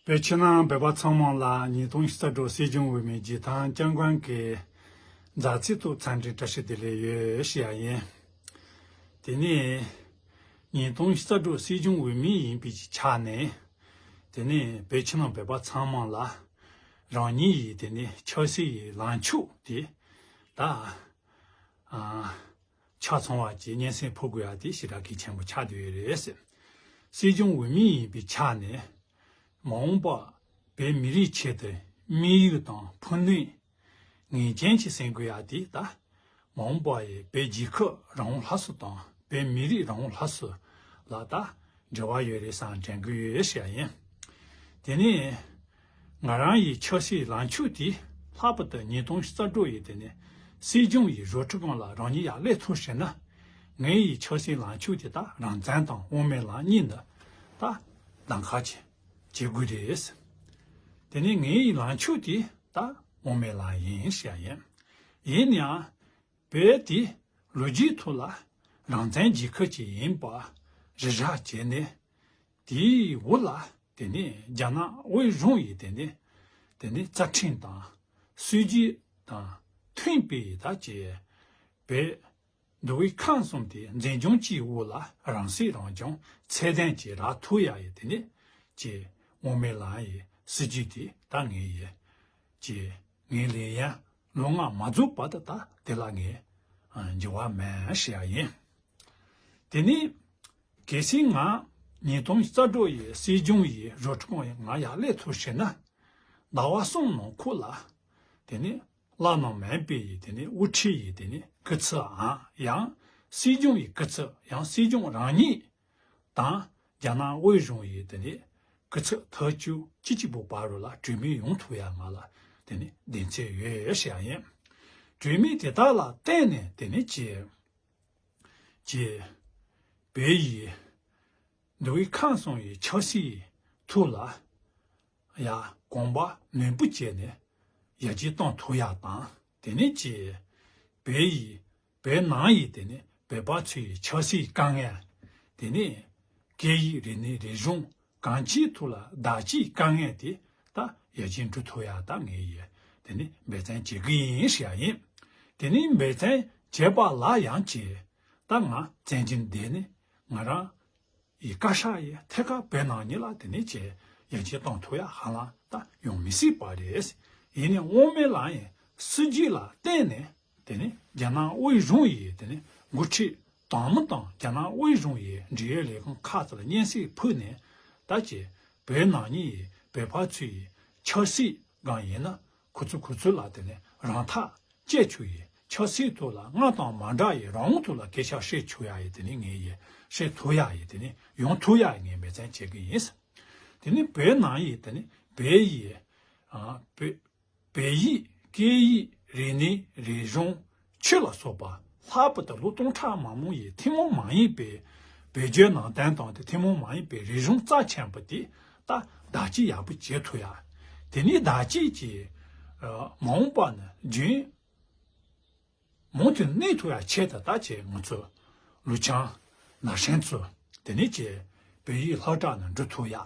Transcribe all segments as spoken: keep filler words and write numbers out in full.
བོད་ཕྱི་ནང་བོད་པ་ཚང་མ་ལ་ཉིས་སྟོང་ཉི་ཤུ་རྩ་དྲུག་སྲིད་སྐྱོང་འོས་མིའི་བརྗེ་ཐང་བསྐྱངས་མཁན་གྱི་མཛའ་བརྩེ་ཐོག་འཚམས་འདྲི་བཀྲ་ཤིས་བདེ་ལེགས་ཡོད་ཞུ་ཡ་ཡིན། དེ་ནས་ཉིས་སྟོང་ཉི་ཤུ་རྩ་དྲུག་སྲིད་སྐྱོང་འོས་མི་ཡིན་པའི་ཆ་ནས། དེ་ནས་བོད་ཕྱི་ནང་བོད་པ་ཚང་མ་ལ་རང་ཉིད་ཡི་དེ་ནས་ཆབ་སྲིད་ཡི་ལངས་ཕྱོགས་དེ་ད་ཆ་ཚང་བ་གྱི་སྙན་སེང་ཕུལ་དགོས་ཡ་དེ་ཞེ་དྲག་གལ་ཆེན་པོ་ཆགས་བསྡད་ཡོད་རེད། སྲིད་སྐྱོང་འོས་མི་ཡིན་པའི་ཆ་ནས་མ་འོངས་པ་བོད་མི་རིགས་ཆེད་དུ་དམིགས་ཡུལ་དང་ཕུགས་འདུན་ངེས་ཅན་ཞིག་སེམས་དགོས་ཡ་དེ་ད་མ་འོངས་པ་ཡི་བོད་རྒྱལ་ཁབ་རང་དབང་ལྷ་སུ་དང་བོད་མི་རིགས་རང་དབང་ལྷ་སུ་ལ་ད་འབྲེལ་བ་ཡོད་རེད་བསམ་དྲན་གི་ཡོད་ཞེས་ཡིན། དེ་ནས་ང་རང་ཡི་ཆབ་སྲིད་ལངས་ཕྱོགས་དེ་ལྷག་པར་དུ་ཉིས་སྟོང་ཉི་ཤུ་རྩ་དྲུག་ཡི་དེ་ནས་སྲིད་སྐྱོང་ཡི་རོ་ཁྲི་སྒང་ལ་རང་ཉིད་ཡར་སླེབས་ཐུབ་ཟེར་ན། ངའི་ཡི་ཆབ་སྲིད་ལངས་ཕྱོགས་དེ་ད་རང་བཙན་དང་དབུ་མའི་ལམ་གཉིས་འདི་ད་གདམ་ཁ་བྱེད་བྱེད་དགོས་རེད། དེ་ནས་ངའི་ཡི་ལངས་ཕྱོགས་དེ་ད་དབུ་མའི་ལམ་ཡིན་ཞེས་ཡིན། ཡིན་ཡང་བོད་དེ་ལོ་རྒྱུས་ཐོག་ལ་རང་བཙན་རྒྱལ་ཁབ་ཅིག་ཡིན་པ་རི་ར་བྱས་ནས། དེའི་འོག་ལ་དེ་ནས་རྒྱ་ནག་དབུས་གཞུང་ཡིས་དེ་ནས་དེ་ནས་རྩ་ཁྲིམས་དང་སྲིད་ཇུས་དང་མཐུན་པའི་ད་ཅེས་བོད་འདུལ་བའི་ཁམས་གསུམ་དེ་འཛིན་སྐྱོང་བཅས་འོག་ལ་རང་སྲིད་རང་སྐྱོང་ཚད་ལྡན་གྱི་རག་ཐུབ་ཡ་ཡི་དེ་ནས་ཀྱི་དབུ་མའི་ལམ་ཡི་སྲིད་ཇུས་དེ་ད་ངས་ཡི་ཀྱི་ངའི་ལས་ཡན་ལོ་ལྔ་མ་རྫོགས་བར་དུ་ད་དེ་ལ་ངས་འགྱུར་བ་མེད་ཞེས་ཡ་ཡིན། དེ་ནས་གལ་སྲིད་ང་ཉིས་སྟོང་རྩ་དྲུག་ཡི་སྲིད་སྐྱོང་ཡི་རོ་ཁྲི་སྒང་ཡི་ང་ཡར་སླེབས་ཐུབ་ཟེར་ན། ཟླ་བ་གསུམ་ནང་ཁུལ་ལ་དེ་ནས་བླ་ན་མེད་པའི་ཡི་དེ་ནས་དབུ་ཁྲིད་ཡི་དེ་ནས་སྐུ་ཚབ་ཨང་ཡང་སྲིད་སྐྱོང་ཡི་སྐུ་ཚབ་ཡང་སྲིད་སྐྱོང་རང་ཉིད་དང་རྒྱ་ནག་དབུས་གཞུང་ཡི་དེ་ནས་སྐུ་ཚབ་ཐག་གཅོད་ཅི་གཅིག་པུ་བར་རུ་ལ་གྲོས་མོལ་ཡོང་ཐུབ་ཡ་ང་ལ་དེ་ནས་གདེང་ཚོད་ཡོད་ཞེས་ཡིན། གྲོས་མོལ་དེ་དག་ལ་བརྟེན་ནས་དེ་ནས་ཀྱི་ཀྱི་བོད་ཡི་འདུལ་བའི་ཁམས་གསུམ་ཡི་ཆབ་སྲིད་ཐོག་ལ་ཡ་གོམ་པ་ནན་པོ་བྱས་ནས་ཡར་རྒྱས་གཏོང་ཐུབ་ཡ་དང་དེ་ནས་ཀྱི་བོད་ཡི་བོད་ནང་ཡི་དེ་ནས་བོད་པ་ཚོའི་ཆབ་སྲིད་དཀའ་ངལ་དེ་ནས་སྐད་ཡིག་རིག་གནས་རིག་གཞུང་གང་ཅིའི་ཐོག་ལ་བདག་གཅེས་དཀའ་ངལ་དེ་ད་ཡར་རྒྱས་འགྲོ་ཐུབ་ཡ་ད་ངས་ཡི་དེ་ནས་འབད་བརྩོན་བྱེད་གི་ཡིན་ཞེས་ཡིན། དེ་ནས་འབད་བརྩོན་བྱས་པ་ལ་ཡང་ཀྱི་ད་ང་བཙན་གྱི་འདི་ནི་ང་རང་ཡི་བཀའ་ཤག་ཡི་ཐད་ཀར་བོད་ནང་ཉིད་ལ་དེ་ནས་ཀྱི་ཡར་རྒྱས་གཏོང་ཐུབ་ཡ་ཧ་ལམ་ད་ཡོང་མི་སྲིད་པ་རེད། ཡིན་ནའི་དབུ་མའི་ལམ་ཡི་སྲིད་ཇུས་ལ་བརྟེན་ནས་དེ་ནས་རྒྱ་ནག་དབུས་གཞུང་ཡི་དེ་ནས་འགོ་ཁྲིད་དང་མི་དང་རྒྱ་ནག་དབུས་གཞུང་ཡི་འབྲེལ་ཡོད་ལས་ཁུངས་ཁག་ཚོ་ལ་སྙན་སེང་ཕུལ་ནས་ད་ཀྱི་བོད་ནང་ཉིད་ཡི་བོད་པ་ཚོའི་ཆབ་སྲིད་སྒང་ཡིན་ན་ཁོ་ཚོ་ཁོ་ཚོ་ལ་དེ་ནས་རང་ཐག་བཅད་ཆོག་ཡི་ཆབ་སྲིད་ཐོག་ལ་སྔར་དང་མ་འདྲ་ཡི་རང་དབང་ཐོག་ལ་སྐད་ཆ་བཤད་ཆོག་ཡ་ཡི་དེ་ནས་ངས་ཡི་བཤད་ཐུབ་ཡ་ཡི་དེ་ནས་ཡོང་ཐུབ་ཡ་ཡི་ངས་འབད་བརྩོན་བྱེད་གི་ཡིན། དེ་ནས་བོད་ནང་ཡི་དེ་ནས་བོད་ཡི་ཨ་བོད་བོད་ཡིག་སྐད་ཡིག་རིག་གནས་རིག་གཞུང་ཆོས་ལ་སོགས་པ་ལྷག་པར་དུ་ལོ་སྟོང་ཕྲག་མང་པོ་ཡི་ཐུན་མོང་མ་ཡིན་པའི་བོད་བརྒྱུད་ནང་བསྟན་དང་དེ་ཐུན་མོང་མ་ཡིན་པའི་རིག་གཞུང་རྩ་ཆེན་པོ་དེ་ད་བདག་གཅེས་ཡག་པོ་བྱེད་ཐུབ་ཡ། དེ་ནས་བདག་གཅེས་ཀྱི་ཨ་མ་འོངས་པ་ནི་རྒྱུན་མང་དུ་གནས་ཐུབ་ཡ་ཆེད་དུ་ད་ཆེད་ང་ཚོ་ལུ་ཆང་ན་ཧྲན་ཚོ་དེ་ནས་ཀྱི་བོད་ཡིག་སློབ་གྲྭ་ནང་འགྲོ་ཐུབ་ཡ།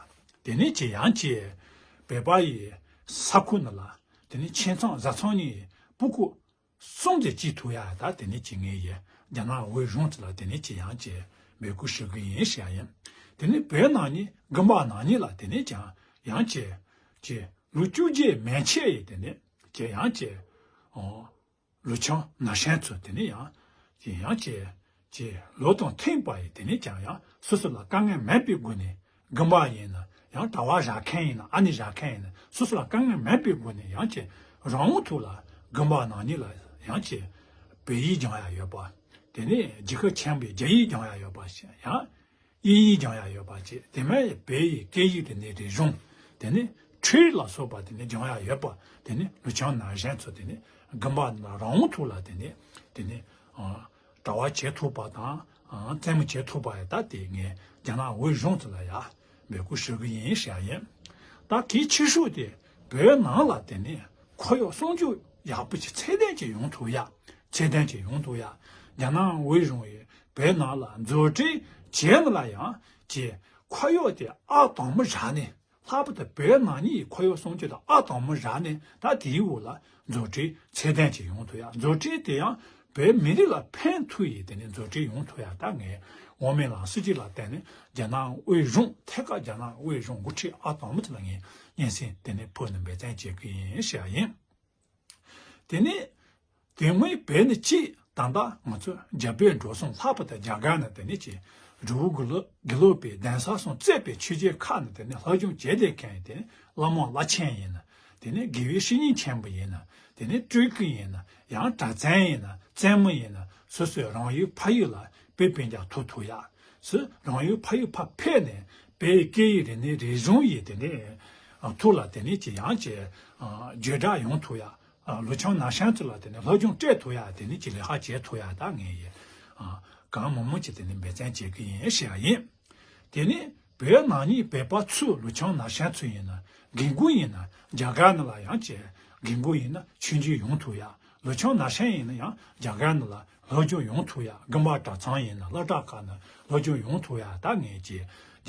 དེ་ནས་ཀྱི་ཡང་ཀྱི་བོད་པ་ཡི་ས་ཁུལ་ནང་ལ་དེ་ནས་ཁྱིམ་ཚང་བཟའ་ཚང་གཉིས་སྤུ་གུ་གསུམ་དེ་སྐྱིད་ཐུབ་ཡ་ད་དེ་ནས་ཀྱི་ངས་ཡི་རྒྱ་ནག་དབུས་གཞུང་ཚོ་ལ་དེ་ནས་ཀྱི་ཡང་ཀྱི་འབོད་སྐུལ་ཞུ་གི་ཡིན་ཞེས་ཡིན། དེ་ནས་བོད་ནང་ནི་དགོན་པ་ནང་ནི་ལ་དེ་ནས་ཀྱང་ཡང་ཀྱི་ཀྱི་ལོ་བཅུ་བརྒྱད་མན་ཆད་ཡི་དེ་ནས་ཀྱི་ཡང་ཀྱི་ཨོ། ལུ་ཆང་ན་ཧྲན་ཚོ་དེ་ནས་ཡང་ཀྱི་ཡང་ཀྱི་ཀྱི་ལོ་དང་མཐུན་པ་ཡི་དེ་ནས་ཀྱང་ཡང་སོ་སོ་ལ་དཀའ་ངལ་མེད་པའི་སྒོ་ནས་དགོན་པ་ཡིན་ན་ཡང་གྲྭ་པ་རག་མཁན་ཡིན་ན་ཨ་ནེ་རག་མཁན་ཡིན་ན་སོ་སོ་ལ་དཀའ་ངལ་མེད་པའི་སྒོ་ནས་ཡང་ཀྱི་རང་དབང་ཐོག་ལ་དགོན་པ་ནང་ནི་ལ་ཡང་ཀྱི་བོད་ཡིག་སྦྱང་ཡ་ཡོད་པ། དེ་ནས་རྒྱལ་ཁབ་ཆེན་པོའི་རྒྱ་ཡིག་སྦྱང་ཡ་ཡོད་པ་ཞིག་ཡང་དབྱིན་ཡིག་སྦྱང་ཡ་ཡོད་པ་བྱས། དེ་མིན་བོད་ཡིག་སྐད་ཡིག་རིག་གནས་རིག་གཞུང་། དེ་ནས་ཁྲིད་ལ་སོགས་པ་དེ་ནས་སྦྱང་ཡ་ཡོད་པ། དེ་ནས་ལུ་ཆང་ན་ཧྲན་ཚོ་དེ་ནས་དགོན་པ་ནང་རང་དབང་ཐོག་ལ་དེ་ནས་དེ་ནས་ཨ་གྲྭ་པ་བྱེད་ཐུབ་པ་དང་ཨ་རྩེད་མོ་བྱེད་ཐུབ་པ་ཡ་ད་དེ་ངས་རྒྱ་ནག་དབུས་གཞུང་ཚོ་ལ་ཡ་འབོད་སྐུལ་ཞུ་གི་ཡིན་ཞེས་ཡིན། ད་གལ་ཆེ་ཤོས་དེ་བོད་ནང་ལ་དེ་ནས་ཁོར་ཡུག་སྲུང་སྐྱོབ་ཡག་པོ་ཅིག་ཚད་ལྡན་ཅིག་ཡོང་ཐུབ་ཡ། ཚད་ལྡན་ཅིག་ཡོང་ཐུབ་ཡ། རྒྱ་ནག་དབུས་གཞུང་ཡིས་བོད་ནང་ལ་མཛུབ་ཁྲིད་བྱས་ནས་ལ་ཡང་ཀྱི་ཁོར་ཡུག་དེ་ཨ་དང་མི་བཞག་ནས་ ལྷག་པར་དུ་བོད་ནག་ཉེས་ཀྱི་ཁོར་ཡུག་སྲུང་སྐྱོབ་དང་ཨ་དང་པོ་རག་ནས་ད་དེའི་འོག་ལ་མཛུབ་ཁྲིད་ཚད་ལྡན་ཅིག་ཡོང་ཐུབ་ཡ། མཛུབ་ཁྲིད་དེ་ཡང་བོད་མི་རིགས་ལ་ཕན་ཐོགས་ཡི་དེ་ནས་མཛུབ་ཁྲིད་ཡོང་ཐུབ་ཡ། ད་ངས་དབང་མེད་ལགས་སྲིད་ཇུས་ལ་བརྟེན་ནས་རྒྱ་ནག་དབུས་གཞུང་ཐད་ཀར་རྒྱ་ནག་དབུས་གཞུང་འགོ་ཁྲིད་ཨ་དང་པོ་དེ་ལ་ངས་སྙན་སེང་དེ་ནས་ཕུལ་ནས་འབད་བརྩོན་བྱེད་ཀྱི་ཡིན་ཞུ་ཡ་ཡིན། དེ་ནས་དེ་སྔོན་བོད་ནས་ཅིག་ད་ལྟ་ང་ཚོ་རྒྱ་བོད་འགྲོ་སོང་ལྷག་པར་དུ་རྒྱ་གར་ནས་དེ་ནས་ཅིག་འབྲས་བུ་དགེ་ལོ་དགེ་ལོ་པའི་གདན་ས་སོང་བཙས་པའི་ཆོས་བརྒྱུད་ཁག་ནས་དེ་ནས་སློབ་སྦྱོང་བྱས་བསྡད་མཁན་དེ་ནས་བླ་མ་བླ་ཆེན་ཡིན་ན། དེ་ནས་དགེ་བའི་བཤེས་གཉེན་ཆེན་པོ་ཡིན་ན། དེ་ནས་སྤྲུལ་སྐུ་ཡིན་ན། ཡང་གྲྭ་བཙུན་ཡིན་ན། བཙུན་མོ་ཡིན་ན། སོ་སོའི་རང་ཡུལ་ཕ་ཡུལ་ལ་དཔེ་སྤུན་ཀྱག་ཐུག་ཐུབ་ཡ། སུ་རང་ཡུལ་ཕ་ཡུལ་ཕར་ཕེབས་ནས་བོད་ཡི་སྐད་ཡིག་རིག་གནས་རིག་གཞུང་ཡི་དེ་ནས་ཐོག་ལ་དེ་ནས་ཅི་ཡང་ཅི་བརྗོད་བསྒྲགས་ཡོང་ཐུབ་ཡ། ལུ་ཆང་ནག་ཤན་ཚོ་ལ་དེ་ནས་སློབ་སྦྱོང་སྤྲད་ཐུབ་ཡ། དེ་ནས་ཅི་ལས་ཀ་བྱེད་ཐུབ་ཡ། ད་ངས་ཡི་གང་མང་མང་ཅིག་དེ་ནས་འབད་བརྩོན་བྱེད་ཀྱི་ཡིན་ཞུ་ཡ་ཡིན། དེ་ནས་བོད་ནག་ཉེས་བོད་པ་ཚོས་ལུ་ཆང་ནག་ཤན་ཚོ་ཡིན་ན་རྒན་རྒོན་ཡིན་ན་རྒྱ་གར་ནང་ལ་ཡང་ཅི་རྒན་རྒོན་ཡིན་ན་ཆུང་ཆུང་ཡོང་ཐུབ་ཡ། ལུ་ཆང་ནག་ཤན་ཡིན་ན་ཡང་རྒྱ་གར་ནང་ལ་སློབ་སྦྱོང་ཡོང་ཐུབ་ཡ། དགོན་པ་གྲྭ་ཚང་ཡིན་ན་སློབ་གྲྭ་ཁག་ནང་སློབ་སྦྱོང་ཡོང་ཐུབ་ཡ། ད་ངས་ཅི་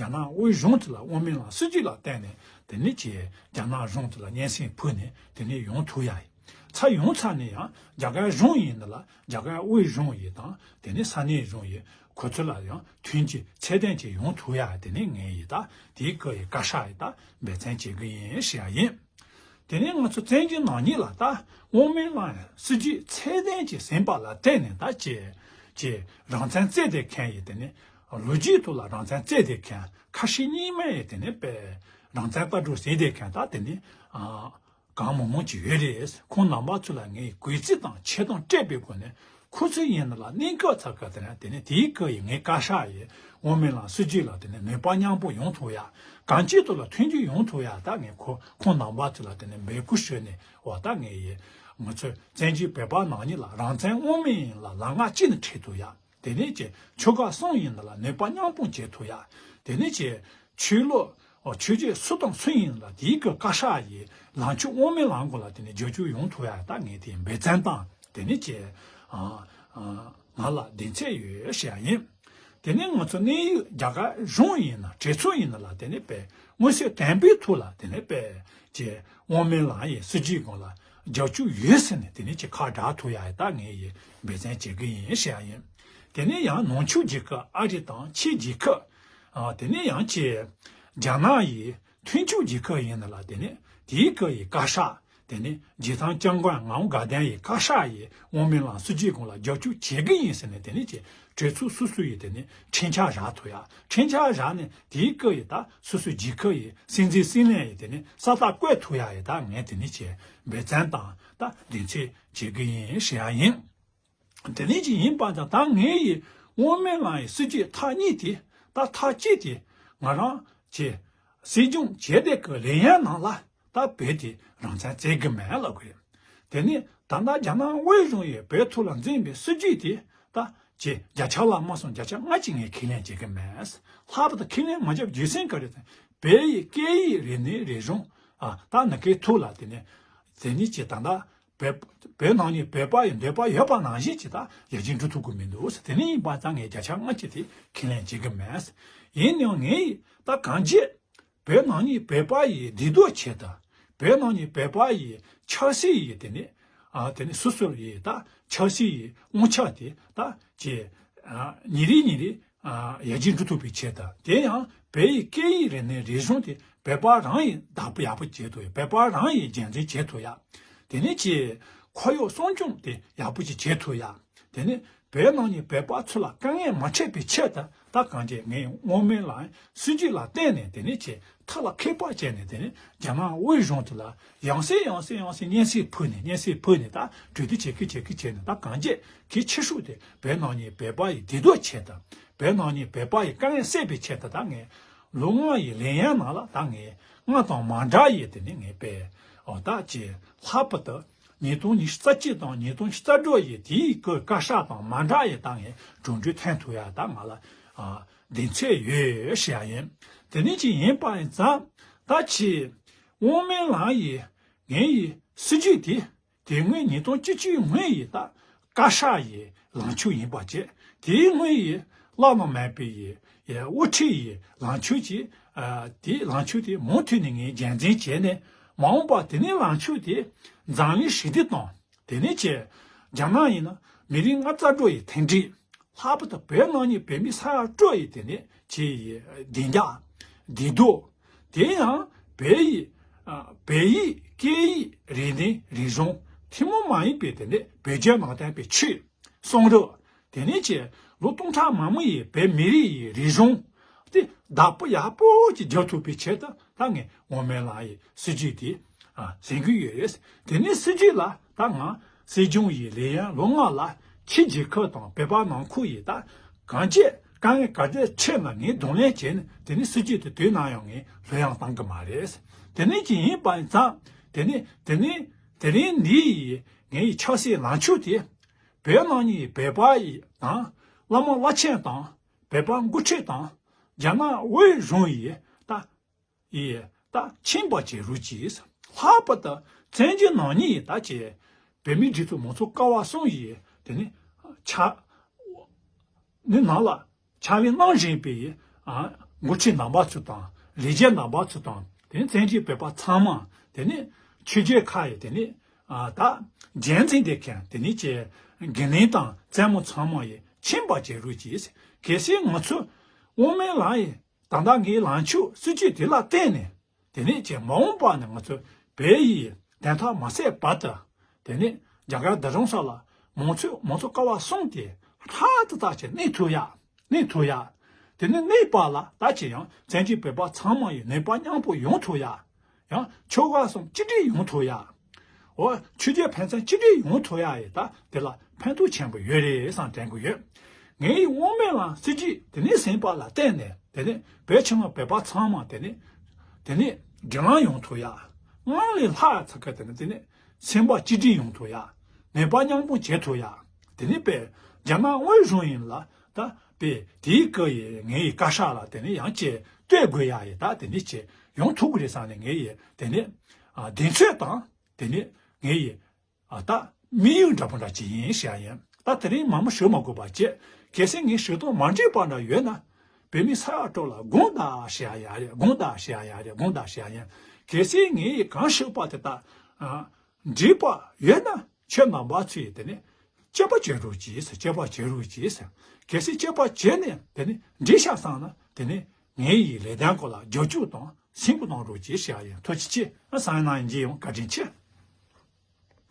རྒྱ་ནག་དབུས་གཞུང་དེ་ལ་དབང་མེད་ལགས་སྲིད་ཇུས་ལ་བརྟེན་ནས་དེ་ནས་ཅི་རྒྱ་ནག་གཞུང་དེ་ལ་སྙན་སེང་ཕུལ་ནས་དེ་ནས་ཡོང་ཐུབ་ཡ། ཚར་ཡོང་ཚར་ནས་ཡང་རྒྱ་གར་གཞུང་ཡིན་ན་ལ་རྒྱ་གར་དབུས་གཞུང་ཡིན་དང་དེ་ནས་ས་གནས་གཞུང་ཡིན་ཁོ་ཚོ་ལ་ཡང་མཐུན་རྐྱེན་ཚད་ལྡན་ཅིག་ཡོང་ཐུབ་ཡ། དེ་ནས་ངས་ཡི་ད་དེའི་སྐོར་ཡི་བཀའ་ཤག་ཡི་ད་འབད་བརྩོན་བྱེད་གི་ཡིན་ཞུ་ཡ་ཡིན། དེ་ནས་ང་ཚོ་བཙན་བྱོལ་ནག་ཉེས་ལ་ད་དབང་མེད་ལགས་སྲིད་ཇུས་ཚད་ལྡན་ཅིག་ཟིན་པ་ལ་བརྟེན་ནས་ད་ཅེ་ཅེ་རང་བཙན་རྩོད་བསྡད་མཁན་ཡི་དེ་ནས་ལོ་རྒྱུས་ཐོག་ལ་རང་བཙན་རྩོད་བསྡད་མཁན་ཁ་ཞེ་གཉིས་མེད་ཡི་དེ་ནས་པས་རང་བཙན་ལྟ་གྲུབ་ཟིན་བསྡད་མཁན་ད་དེ་ནས་ཨ། གང་མང་མང་ཅིག་ཡོད་རེད། ཁོང་རྣམ་པ་ཚོ་ལ་ངས་གུས་བརྩི་དང་ཆེ་མཐོང་སྤྲད་པའི་སྒོ་ནས་ཁོ་ཚོ་ཡིན་ན་ལ་གནས་སྐབས་ཚ་ཁ་དེ་ན་དེ་ནས་དེའི་སྐབས་ཡི་ངའི་བཀའ་ཤག་ཡི་དབང་མེད་ལགས་སྲིད་ཇུས་ལ་དེ་ནས་ནུས་པ་མཉམ་སྤུངས་ཡོང་ཐུབ་ཡ། གང་ཅི་ཐོག་ལ་མཐུན་འགྱུར་ཡོང་ཐུབ་ཡ། ད་ངས་ཁོ་ཁོང་རྣམ་པ་ཚོ་ལ་དེ་ནས་འབོད་སྐུལ་ཞུས་ནས་འོ་ད་ངས་ཡི་ང་ཚོ་བཙན་བྱོལ་བོད་པ་ནག་ཉེས་ལ་རང་བཙན་དབང་མེད་ཡིན་ལ་ལམ་ཁ་ཅི་ནས་ཁྲིད་ཐུབ་ཡ། དེ་ནས་ཀྱི་ཆོལ་ཁ་གསུམ་ཡིན་ན་ལ་ནུས་པ་མཉམ་སྤུངས་བྱེད་ཐུབ་ཡ། དེ་ནས་ཀྱི་ཆོས་ལུགས་ཨོ་ཆོས་བརྒྱུད་སུ་དང་སུ་ཡིན་ལ་དེའི་གི་བཀའ་ཤག་ཡི་ལངས་ཕྱོགས་དབང་མེད་ལངས་དགོས་ལ་དེ་ནས་རྒྱབ་སྐྱོར་ཡོང་ཐུབ་ཡ། ད་ངས་དེ་འབད་བརྩོན་བཏང་དེ་ནས་ཀྱི་ཨ་ཨ་ང་ལ་གདེང་ཚོད་ཡོད་ཞེས་ཡ་ཡིན། དེ་ནས་ང་ཚོ་གནས་ཡུལ་རྒྱ་གར་གཞུང་ཡིན་ན་གྲོས་ཚོགས་ཡིན་ན་ལ་དེ་ནས་པའི་མངོན་གསལ་དམ་པའི་ཐོག་ལ་དེ་ནས་པའི་ཀྱི་དབང་མེད་ལགས་ཡི་སྲིད་ཇུས་སྒང་ལ་རྒྱབ་སྐྱོར་ཡོད་ཟེར་ནས་དེ་ནས་ཀྱི་ཁག་བསྒྲགས་ཐུབ་ཡ་ཡི་ད་ངས་ཡི་འབད་བརྩོན་བྱེད་ཀྱི་ཡིན་ཞེས་ཡ་ཡིན། དེ་ནས་ཡང་ནུབ་ཕྱོགས་རྒྱལ་ཁབ་ཨ་རི་དང་ཕྱིའི་རྒྱལ་ཁབ་ཨ་དེ་ནས་ཡང་ཀྱི་རྒྱ་ནག་ཡི་མཐུན་ཕྱོགས་རྒྱལ་ཁབ་ཡིན་ན་ལ་དེ་ནས་དེའི་སྐབས་ཡི་བཀའ་ཤག་དེ་ནས་རྗེས་ཐང་ལྕང་མགོན་ངག་དབང་དགའ་ལྡན་ཡི་བཀའ་ཤག་ཡི་དབང་མེད་ལགས་སྲིད་ཇུས་སྒང་ལ་རྒྱབ་སྐྱོར་བྱེད་ཀྱི་ཡིན་ཟེར་ནས་དེ་ནས་ཀྱི་གྲོས་ཚོགས་སོ་སོ་ཡི་དེ་ནས་འཕྲིན་བཅར་བཞག་ཐུབ་ཡ། འཕྲིན་བཅར་བཞག་ནས་དེའི་སྐབས་ཡི་ད་སོ་སོའི་རྒྱལ་ཁབ་ཡི་སྲིད་འཛིན་སྲིད་བློན་ཡི་དེ་ནས་ས་རྟགས་བཀོད་ཐུབ་ཡ་ཡི་ད་ངས་དེ་ནས་ཀྱི་འབད་བརྩོན་དང་ད་གདེང་ཚོད་བྱེད་ཀྱི་ཡིན་ཞེས་ཡ་ཡིན། དེ་ནས་ཀྱི་ཡིན་པ་དང་ད་ངས་ཡི་དབང་མེད་ལགས་ཡི་སྲིད་ཇུས་ཐག་གཉིས་དེ་ད་ཐག་གཅིག་དེ་ང་རང་ཀྱི་སྲིད་སྐྱོང་བྱས་དེ་གི་ལས་ཡན་ནང་ལ་ད་བོད་དེ་རང་བཙན་བཙལ་གི་མེད་ལབ་དགོས། དེ་ནས་ད་ལྟ་རྒྱ་ནག་དབུས་གཞུང་ཡིས་བོད་ཐོག་ལ་འཛིན་པའི་སྲིད་ཇུས་དེ་ད་ཀྱི་བརྒྱ་ཆ་ལ་མ་སོང་བརྒྱ་ཆ་ལྔ་ཅིག་ངས་ཁས་ལེན་བྱེད་གི་མེད། ལྷག་པར་དུ་ཁས་ལེན་མ་བྱས་རྒྱུ་མཚན་ག་རེ་ཟེར་བོད་ཡི་སྐད་ཡིག་རིག་གནས་རིག་གཞུང་ཨ་ད་ནི་སྐད་ཐོག་ལ་དེ་ནས་དེ་ནས་ཀྱི་ད་ལྟ་བོད་བོད་ནང་ནས་བོད་པ་ཡི་འདོད་པ་ཡོད་པ་ནང་བཞིན་ཅིག་ད་ཡར་རྒྱས་འགྲོ་ཐུབ་ཀྱི་མི་འདུག་ཟེར། དེ་ནས་ཡིན་པ་ཙང་ངས་བརྒྱ་ཆ་ལྔ་བཅུ་དེ་ཁས་ལེན་བྱེད་ཀྱི་མེད། ཡིན་ནའང་ངས་ད་གང་བྱས་བོད་ནང་ནས་བོད་པ་ཡི་བདེ་སྡུག་ཆེད་དུ་བོད་ནང་ནས་བོད་པ་ཡི་ཆབ་སྲིད་ཡི་དེ་ནས་ཨ་དེ་ནས་སོ་སོར་ཡི་ད་ཆབ་སྲིད་ཡི་དབང་ཆ་དེ་ད་ཅེ་ཨ་ཉིན་རེ་ཉིན་རེ་ཨ་ཡར་རྒྱས་འགྲོ་ཐུབ་པའི་ཆེད་དུ། དེ་ཡང་བོད་ཡིག་སྐད་ཡིག་རིག་གནས་རིག་གཞུང་དེ་བོད་པ་རང་ཡིན་བདག་པོ་ཡག་པོ་བྱེད་ཐུབ་ཡ། བོད་པ་རང་ཡིན་རྒྱུན་འཛིན་བྱེད་ཐུབ་ཡ། དེ་ནས་ཀྱི་ཁོར་ཡུག་སྲུང་སྐྱོང་དེ་ཡག་པོ་ཅིག་བྱེད་ཐུབ་ཡ། དེ་ནས་བོད་ནང་ནས་བོད་པ་ཚོ་ལ་དཀའ་ངལ་མ་འཕྲད་པའི་ཆེད་དུ་ད་གང་བྱས་ངས་དབང་མེད་ལགས་སྲིད་ཇུས་ལ་བརྟེན་ནས་དེ་ནས་ཀྱི་ཐག་ལ་ཁེ་པ་བྱས་ནས་དེ་ནས་རྒྱ་ནག་དབུས་གཞུང་དེ་ལ་ཡང་སེ་ཡང་སེ་ཡང་སེ་སྙན་སེང་ཕུལ་ནས་སྙན་སེང་ཕུལ་ནས་ད་གྲོས་བསྡུར་བྱེད་ཀི་བྱེད་ཀི་བྱས་ནས་ད་གང་བྱས་གི་ཆེ་ཤོས་དེ་བོད་ནང་ནས་བོད་པ་ཡི་བདེ་སྡུག་ཆེད་དུ། བོད་ནང་ནས་བོད་པ་ཡི་དཀའ་ངལ་སེལ་བའི་ཆེད་དུ་ད་ངས་ལོ་ལྔ་ཡི་ལས་ཡན་ནང་ལ་ད་ངས་ལྔ་དང་མ་འདྲ་ཡི་དེ་ནས་ངས་པས་ཨོ་ད་ཅེ་ལྷག་པར་དུ་ཉིས་སྟོང་ཉི་ཤུ་རྩ་གཅིག་དང་ཉིས་སྟོང་ཉི་ཤུ་རྩ་དྲུག་ཡི་དེའི་གི་བཀའ་ཤག་དང་མ་འདྲ་ཡི་ད་ངས་གྲུབ་འབྲས་ཐོན་ཐུབ་ཡ་ད་ང་ལ་ཨ་གདེང་ཚོད་ཡོད་ཞེས་ཡ་ཡིན། དེ་ནས་ཅི་ཡིན་པ་ཡིན་ཙང་ད་ཅི་དབང་མེད་ལགས་ཡི་ངའི་ཡི་སྲིད་ཇུས་དེ། དེ་སྔོན་ཉིས་སྟོང་བཅུ་གཅིག་སྔོན་ཡི་ད་བཀའ་ཤག་ཡི་ལངས་ཕྱོགས་ཡིན་པ་བཅས་དེའི་སྔོན་ཡི་བླ་ན་མེད་པའི་ཡི་ཡི་དབུ་ཁྲིད་ཡི་ལངས་ཕྱོགས་ཀྱི་ ཨ་དེ་ལངས་ཕྱོགས་དེ་མུ་མཐུད་ནས་ངས་རྒྱུན་འཛིན་བྱས་ནས་མ་འོངས་པ་དེ་ནས་ལངས་ཕྱོགས་དེ་འཛམ་གླིང་ཞི་བདེ་དང་དེ་ནས་ཀྱི་རྒྱ་ནག་ཡིན་ན་མི་རིགས་ལྔ་བཅུ་ཙམ་ཡི་མཐུན་སྒྲིལ། ལྷག་པར་དུ་བོད་ནང་གི་བོད་མི་ས་ཡ་དྲུག་ཡི་དེ་ནས་ཀྱི་ཡི་བདེ་འཇགས་བདེ་སྡུག་དེ་ཡང་བོད་ཡིག་ཨ་བོད་ཡིག་སྐད་ཡིག་རིག་གནས་རིག་གཞུང་ཐུན་མོང་མ་ཡིན་པའི་དེ་ནས་བོད་བརྒྱུད་ནང་བསྟན་པའི་ཆོས། གསུང་རབ། དེ་ནས་ཀྱི་ལོ་སྟོང་ཕྲག་མང་མོ་ཡི་བོད་མི་རིགས་ཡི་རིག་གཞུང་དེ་བདག་པོ་ཡག་པོ་ཅིག་རྒྱག་ཐུབ་པའི་ཆེད་དུ་ད་ངས་དབུ་མའི་ལམ་ཡི་སྲིད་བྱུས་དེ་ཨ་ཟིན་གྱི་ཡོད་རེད། དེ་ནས་སྲིད་བྱུས་ལ་ད་ང་སྲིད་སྐྱོང་ཡི་ལས་ཡང་ལོ་ལྔ་ལ་ཕྱི་རྒྱལ་ཁབ་དང་བོད་པ་ནང་ཁུལ་ཡི་ད་གང་ཅི་དཀའ་ངལ་ག་འདྲ་འཕྲད་ན་ངས་གདོང་ལེན་བྱས་ནས་དེ་ནས་སྲིད་བྱུས་དེ་དུས་ནམ་ཡང་ངས་ལྷོད་ཡངས་བཏང་གི་མ་རེད། དེ་ནས་ཅི་ཡིན་པ་ཡིན་ཙང་དེ་ནས་དེ་ནས་དེ་རིང་འདི་ཡི་ངའི་ཆབ་སྲིད་ལངས་ཕྱོགས་དེ། བོད་ནང་གི་བོད་པ་ཡི་དང་བླ་མ་བླ་ཆེན་དང་བོད་པ་འགོ་ཁྲིད་དང་རྒྱ་ནག་དབུས་གཞུང་ཡི་ད་ཡི་ད་ཁྱིམ་པ་བྱེད་རོགས་གྱིས། ལྷག་པར་དུ་བཙན་བྱོལ་ནང་ནས་ཡི་ད་ཀྱི་བོད་མིའི་སྒྲིག་འཛུགས་མང་གཙོ་ཀ་བ་གསུམ་ཡི་དེ་ནི་ཆ་ནི་ནང་ལ་ཕྱག་ལས་གནང་བཞིན་པའི་ཨ་འགོ་ཁྲིད་རྣམ་པ་ཚོ་དང་ལས་བྱེད་རྣམ་པ་ཚོ་དང་དེ་ནི་བཙན་བྱོལ་བོད་པ་ཚང་མ་དེ་ནི་ཆོས་བརྒྱུད་ཁག་ཡི་དེ་ནི་ཨ་ད་རྒྱལ་འཛིན་དེ་མཁན་དེ་ནི་ཀྱི་དགེ་འདུན་དང་བཙུན་མོ་ཚང་མ་ཡི་ཁྱིམ་པ་བྱེད་རོགས་གྱིས། གལ་སྲིད་ང་ཚོ་དབུ་མའི་ལམ་ཡི་ད་ལྟ་ངའི་ལངས་ཕྱོགས་སྲིད་བྱུས་དེ་ལ་བརྟེན་ནས། དེ་ནས་ཀྱི་མ་འོངས་པ་ནས་ང་ཚོ་བོད་ཡིག་བདེན་མཐའ་མ་གསལ་བར་དུ། དེ་ནས་རྒྱ་གར་རྡ་རམ་ས་ལ་མང་གཙོ་མང་གཙོ་ཀ་བ་གསུམ་དེ་ཧྲག་ཏུ་ཏག་ཅིག་གནས་ཐུབ་ཡ། གནས་ཐུབ་ཡ། དེ་ནས་གནས་པ་ལ་ད་ཅི་ཡང་བཙན་བྱོལ་བོད་པ་ཚང་མ་ཡི་ནུས་པ་མཉམ་སྤུངས་ཡོང་ཐུབ་ཡ། ཡང་ཆོལ་ཁ་གསུམ་གཅིག་སྒྲིལ་ཡོང་ཐུབ་ཡ། འོ་ཆོས་བརྒྱུད་ཕན་ཚུན་གཅིག་སྒྲིལ་ཡོང་ཐུབ་ཡ་ཡི་ད་དེ་ལ་ཕན་ཐོགས་ཆེན་པོ་ཡོད་རེད་བསམ་དྲན་གི་ཡོད། ངའི་དབུ་མའི་ལམ་སྲིད་བྱུས་དེ་ནས་ཟིན་པ་ལ་བརྟེན་ནས་དེ་ནས་བོད་ཕྱི་ནང་བོད་པ་ཚང་མ་དེ་ནས་དེ་ནས་སྒྲིག་ལམ་ཡོང་ཐུབ་ཡ། སྔར་ལས་ལྷག་ཚ་ཁ་དེ་ནས་དེ་ནས་སེམས་པ་གཅིག་སྒྲིལ་ཡོང་ཐུབ་ཡ། ནུས་པ་མཉམ་སྤུངས་བྱེད་ཐུབ་ཡ། དེ་ནས་པས་རྒྱ་ནག་དབུས་གཞུང་ཡིན་ལ་ད་པས་དེའི་སྐབས་ཡི་ངའི་བཀའ་ཤག་ལ་དེ་ནས་ཡང་ཅེས་ལྟོས་དགོས་ཡ་ཡི་ད་དེ་ནས་ཅེས་ཡོང་ཐུབ་གི་རེད་བསམ་ནས་ངའི་ཡི་དེ་ནས་ཨ་གདེང་ཚོད་དང་དེ་ནས་ངའི་ཡི་ཨ་ད་དམིགས་ཡུལ་འདྲ་པོ་འདྲ་ཅིག་ཡིན་ཞེས་ཡིན། ད་དེ་རིང་མང་པོ་ཞུ་མ་དགོས་པ་བྱས། གལ་སྲིད་ངའི་ཞུ་སྟངས་མ་འགྲིག་པ་འདྲ་ཡོད་ན། བོད་མི་ས་ཡ་དྲུག་ལ་དགོངས་དག་ཞེས་ཡ་རེད། དགོངས་དག་ཞེས་ཡ་རེད། དགོངས་དག་ཞེས་ཡིན། གལ་སྲིད་ངའི་གང་ཞུས་པ་དེ་དག་ཨ་འགྲིག་པ་ཡོད་ན་ཁྱེད་རྣམ་པ་ཚོས་དེ་ནི་དཔྱད་པ་བྱེད་རོགས་གྱིས། དཔྱད་པ་བྱེད་རོགས་གྱིས། གལ་སྲིད་དཔྱད་པ་བྱས་ནས་དེ་ནི་འགྲིག་ཤག་བསམ་ན་དེ་ནི་ངའི་ཡི་ལས་དོན་སྐོར་ལ་རྒྱབ་སྐྱོར་དང་སེམས་ཁུར་གནང་རོགས་གྱིས་ཞེས་ཡ་ཡིན། ཐུགས་རྗེ་ཆེ། ཨ་བསམ་ཡས་གནང་ཡིན་གྱི་ཡོང་བཀའ་དྲིན་ཆེ།